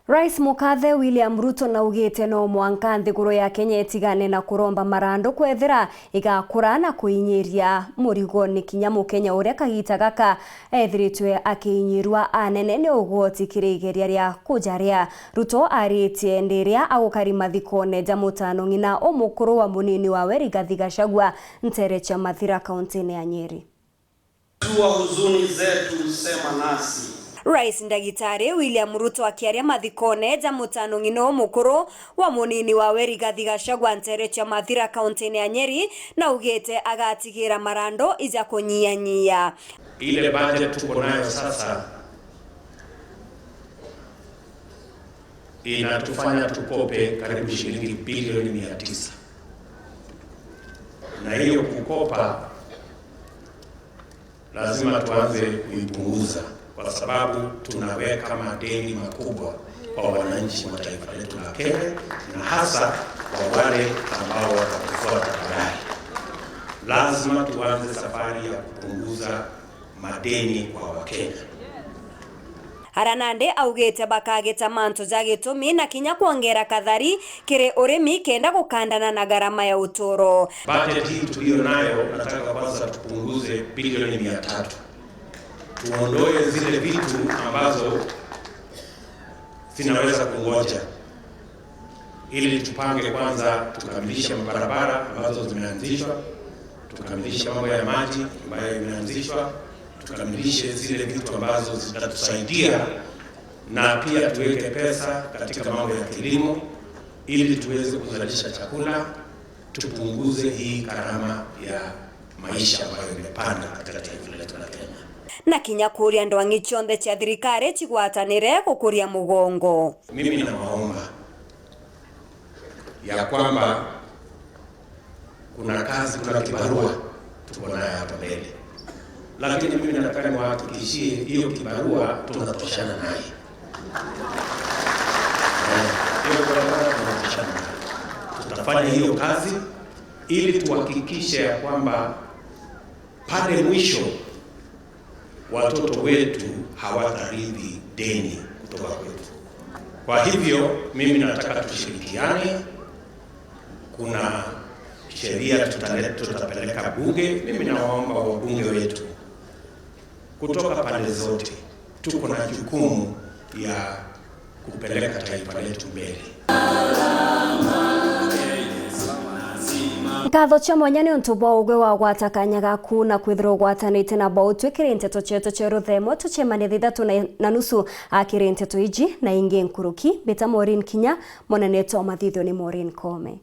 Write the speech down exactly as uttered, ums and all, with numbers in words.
Rais mukathe William Ruto naugite no mwanka nthiguru ya Kenya itigane na kuromba marandu kwethira igakura na kuinyiria murigo ni kinya Mukenya uria kagita gaka ethiritwe akiinyirua anene ni ugwoti kiri igeria ria kujaria. Ruto aritie ndi iria agukari mathikone ja mutano ng'ina umukuru wa munini wawe Rigathi Gachagua ntere cia Mathira, kauntini ya Nyeri. Jua huzuni zetu, sema nasi. Rais Ndagitari William Ruto akiaria mathikone ja mutano ng'ina umukuru wa munini wawe Rigathi Gachagua ntere cia Mathira, kauntini ya Nyeri, naugite agatigira marandu ija kunyianyia. Ile budget tuko nayo sasa inatufanya tukope karibu shilingi bilioni mia tisa. Na hiyo kukopa lazima tuanze kuipunguza, kwa sababu tunaweka madeni makubwa kwa wananchi wa taifa letu la Kenya, na hasa kwa wale ambao watatufuata baadaye. Lazima tuanze safari ya kupunguza madeni kwa Wakenya. Ara nandi augite bakagita mantu ja gitumi na kinya kwongera kathari kiri urimi kenda gukandana na garama ya uturo. Budget hii tuliyo nayo, nataka kwanza tupunguze bilioni mia tatu. Tuondoe zile vitu ambazo zinaweza kungoja. Ili tupange kwanza, tukamilishe mabarabara ambazo zimeanzishwa, tukamilishe mambo ya maji ambayo imeanzishwa, tukamilishe zile vitu ambazo zitatusaidia, na pia tuweke pesa katika mambo ya kilimo ili tuweze kuzalisha chakula, tupunguze hii gharama ya maisha ambayo imepanda katika taifa letu la Kenya. Na kinya kuria ndwang'i cionthe cia thirikari cigwatanire gukuria mugongo. Mimi nawaomba ya kwamba kuna kazi, kuna kibarua tuko nayo hapa mbele, lakini mimi nataka niwahakikishie hiyo kibarua tunatoshana naye. Eh, hiyo kibarua tunatoshana naye. Tutafanya hiyo kazi ili tuhakikishe ya kwamba pale mwisho watoto wetu hawatarithi deni kutoka kwetu. Kwa hivyo, mimi nataka tushirikiane. Kuna sheria tutale-, tutapeleka bunge. Mimi nawaomba wabunge wetu kutoka pande zote, tuko na jukumu ya kupeleka taifa letu mbele. Nkatho cia mwanya ni untu bwa ugwe wagwata kanya gaku na kwithirwa ugwatanite na bau twikire nteto cietu cia ruthemo. Tucemanie thaa ithatu na, na nusu akiri nteto iji na ingi nkuruki. Mbita Maureen Kinya, mwanene twa mathithio ni Maureen Kome.